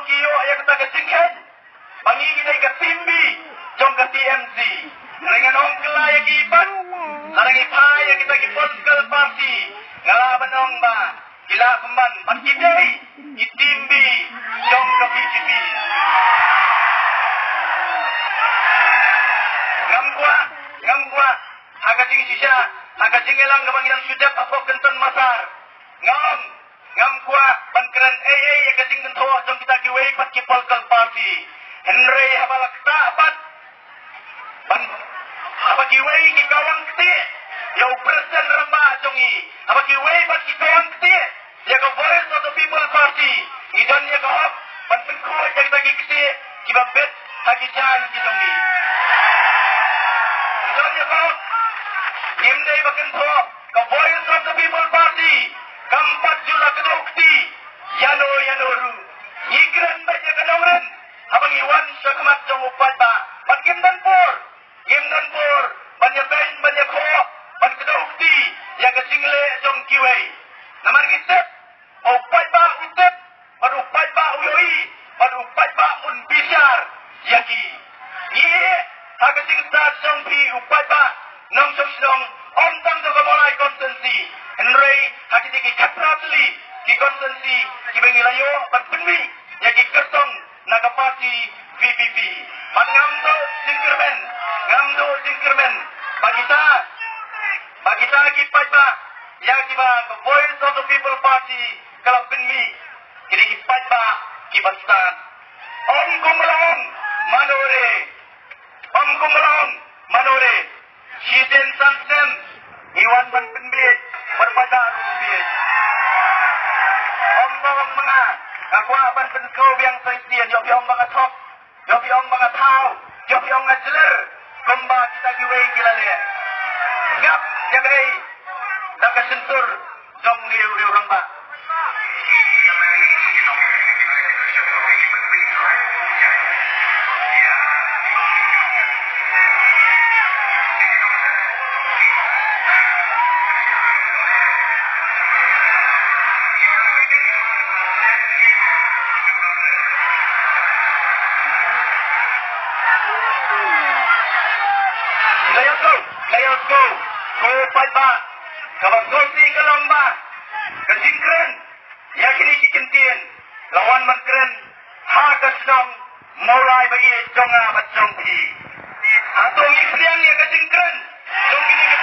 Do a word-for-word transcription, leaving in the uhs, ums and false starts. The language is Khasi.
Ki ïoh ïa kata ka jingkheiñ ba ngi ngi dei ka team B jong ka T M C. Hynrei ngan ong kylla ïa ki pat, lada ngi phai ïa kita ki political party, nga lah ban ong ba ki lah pynban ba ki dei ki team B jong ka B J P. Ngam kwah, ngam kwah ha ka jingshisha, ha ka jingïalang kaba ngi dang shu dep hapoh Kynton Massar, nga ong ngam kwah ban kren ei ei ïa ka jingkynthoh jong kita kiwei pat ki political party. Hynrei haba la ktah pat ban, haba kiwei ki kawang ktieh ïa u president rangbah jong ngi, haba kiwei pat ki kawang ktieh ïa ka Voice of the People Party, ngi don ïa ka hok ban pynkhuid ïa kita ki ktieh kiba bit ha ki jaiñ ki jong ngi. Ngi don ïa ka hok. Ngim dei ba kynthoh, ka Voice of the People Party kam pat ju la kdew kti ïano ïano ruh. Ngi kren beit ïa ka nongrim haba ngi wan sha khmat jong u paidbah. Bad ngim don por, ngim don por ban ïabeiñ, ban ïakhoh, ban kdew kti ïa ka jingleh jong kiwei. Namar ngi tip ba u paidbah u tip, bad u paidbah u ïohi, bad u paidbah un bishar ïa ki. Ngi ïeh ha ka jingstad jong phi u paidbah nongshong shnong, ym tang jong ka Mawlai constituency, hynrei ha kiti ki khatphra tylli ki constituency kiba ngi la ïoh ban pynmih ïa ki kyrtong na ka party V P P. Bad ngam duh jingkyrmen, ngam duh jingkyrmen ba kita, ba kita ki paidbah ïa kiba ka Voice of the People Party ka la pynmih, kine ki paidbah kiba stad. Ym kumba la ong mano re, ym kumba la ong mano re. Shisien san snem ngi wan ban pynbieit, bad paidbah ruh bieit. Ym ba ong ma nga, nga kwah ban pynsngew biang sa shisien, ïoh phi ong ba nga thok, ïoh phi ong ba nga thaw, ïoh phi ong nga jler kumba kita kiwei ki la leh. Ngap ïa kaei da ka shyntur jong une u rangbah. Let's go, let's go. Ko paidbah, kaba sngewsih ka long ba ka jingkren ïa kine ki kyntien la wan ban kren ha ka shnong Mawlai ba ïeit jong nga bad jong phi. Hato ngi pdiang ïa ka jingkren jong kine ki